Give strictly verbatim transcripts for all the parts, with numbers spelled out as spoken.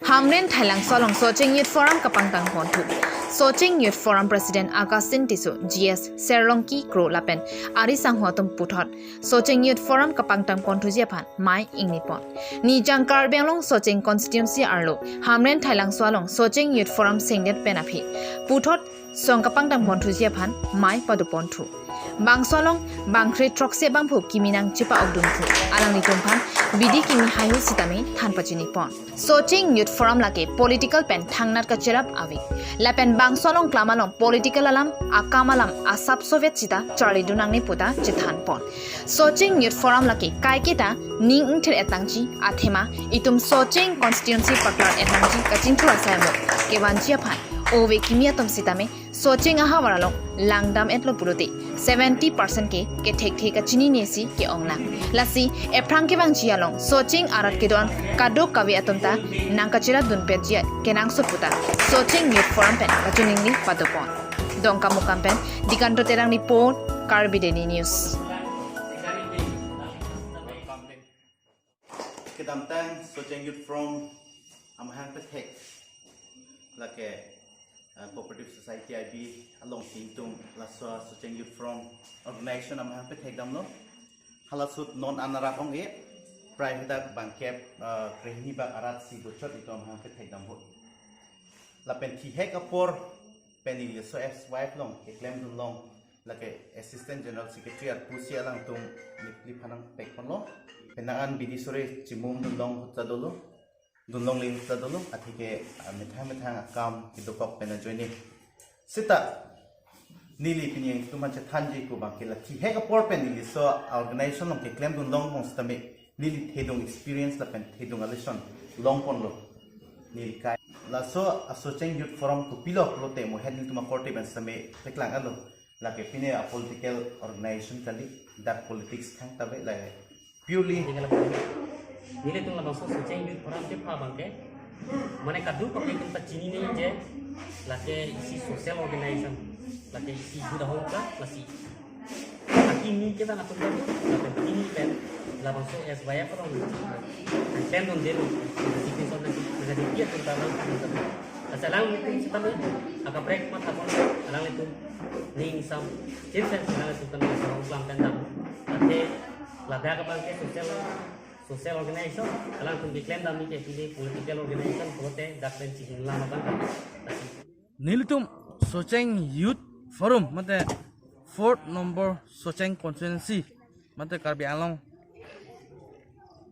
Hamren Thailangso along Socheng Youth Forum kapangtang ponthu. Socheng Youth Forum President Augustine Tisso, G S Serlongki Kro lapen ari sangho atum puthot Socheng Youth Forum kapangtang ponthuji aphan mei ingni pon. Nijang Karbi Anglong Socheng Constituency arlo Hamren Thailangso along Socheng Youth Forum sengdet pen aphi puthot song kapangtang ponthuji aphan mei pado ponthu. Bangso along bangkre throksi bangphu kimi nangchepa-okdun thu. Alanglitum aphan bidi kimi haihui sitame than pachini pon. Socheng Youth Forum lake political pen thangnat kacherap ave. Lapen bangso along klam along political alam, akam alam asap soviet sita charlidun nangne puta chethan pon. Socheng Youth Forum lake kaiketa ning ingthir-et nangji athema itum Socheng constituency paklar-et nangji kachingthur asai mo kevanji aphan ove kimi atum sitame Socheng ahavar along langdam-etlo pulote seventy percent ke kethekthe kachinine si ke-ong nang. Lasi ephrang kevangji along Socheng arat kedo-an kadokave atum ta nangkacherapdun petji kenangsot puta Socheng Youth Forum pen kachiningri pado pon. Dongkamukam pen Dikanto Terang report, Karbi Daily News. Kedamtang Socheng Youth Forum amahang pethek lake, eh, Cooperative Society I B along si itum laso Socheng Youth Forum organization amahang pethek damlo. Halaso ahut non an arat ong-e, prai hadak bangkep, eh, krehini bak arat si bochot itum amahang pethek dam ahut. Lapen thihek apor pen neli laso S Y F along keklemdun long lake Assistant General Secretary arpu si alangtum neli phan nangpek ponlo. Penang an bidi sore chimumdun long ahut ta dolo, dun longle ahut ta dolo, atheke, ah, methang methang akam kedokok pen ajoine. Sita neli pini itum aphan chethanji ko bangke la thihek apor pen neli laso organization along keklemdun longbom sitame neli thedung experience lapen thedung alison long ponlo. Neli kai laso Socheng Youth Forum kopilo pulote mo het nelitum akorte pen sitame theklang alo. Lake pine a political organization kali, dak politics thangta ave, lake purely. Tinggal apa? Nelitum labangso Socheng Youth Forum kepha bangke, mane kadokave atum ta chinine je lake isi social organization, lake isi Buddha hongka, lasi akimi kevang atum ta, lake pini pen labangso S Y F along pen don delo, resignation nangkachini atum ta lang. Asa alanglitum sitame akaprek matha pon, alanglitum ning sam chinsen, alanglitum kan sarong klam pen dam. Ate ladak abangke social, social organization, alangtum keklem dam ke pini political organization pulote dak pen chihinglang abang. Nelitum Socheng Youth Forum mate fourth number Socheng constituency mate Karbi Anglong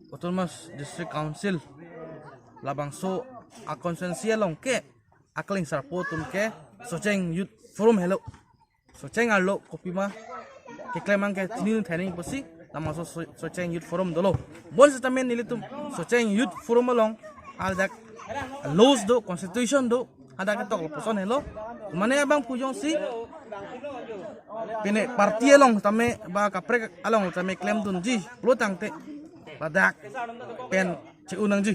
Autonomous District Council labangso a constituency along ke aklingsarpo atum ke Socheng Youth Forum helo. Socheng arlo kopima keklem abangke chini thaining pusi labangso So-, Socheng Youth Forum dolo. Bonsitame nelitum Socheng Youth Forum along hadak laws do, constitution do, hadak ketok lapuson helo. Mane abang pu jongsi pine party along tame ba kaprek along tame klemdunji pulo tangte ladak pen che-un nangji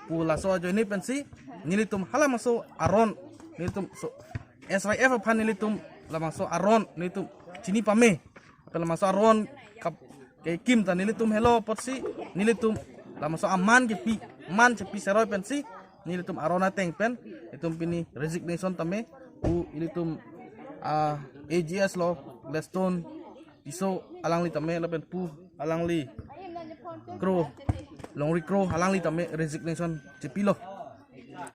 pu laso ajoine pensi nelitum halabangso aron nelitum so S Y F aphan nelitum labangso aron nelitum chini pame. Pen labangso aron kap kekim ta nelitum helo apotsi nelitum labangso aman kepi, man chepi seroi pensi nelitum aron ateng pen itum pini resignation tame pu ilitum, ah, A G S lo Gladstone Tisso alangli tame lapen pu alangli Kro, Longri Kro alangli tame resignation chepilo.